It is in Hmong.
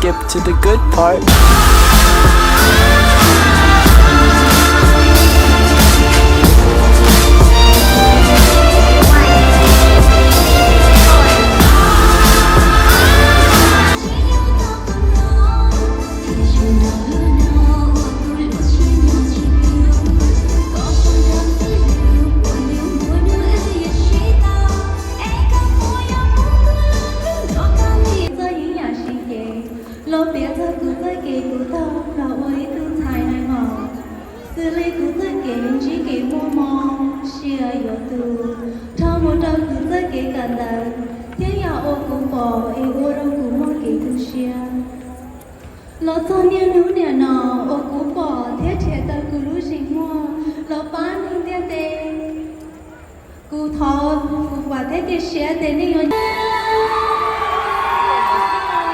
Skip to the good part. Txoj yeeb yam sib ces los piav txog kuv txoj kev kuv tau los ua ib tug ntxhais na hos. Xws li kuv txoj kev ntsib kev muaj hmoo, sia yuav tu, dhau mus rau kuv txoj kev kawm ntawv, thiab yam uas kuv pom es ua rau kuv muaj kev tu siab. Los txog niaj hnub niam no uas kuv pom thiab nrhiav tau kuv lub zeem muag los pab neeg ntiaj teb, kuv thov, kuv vam thiab cia siab tias nej yuav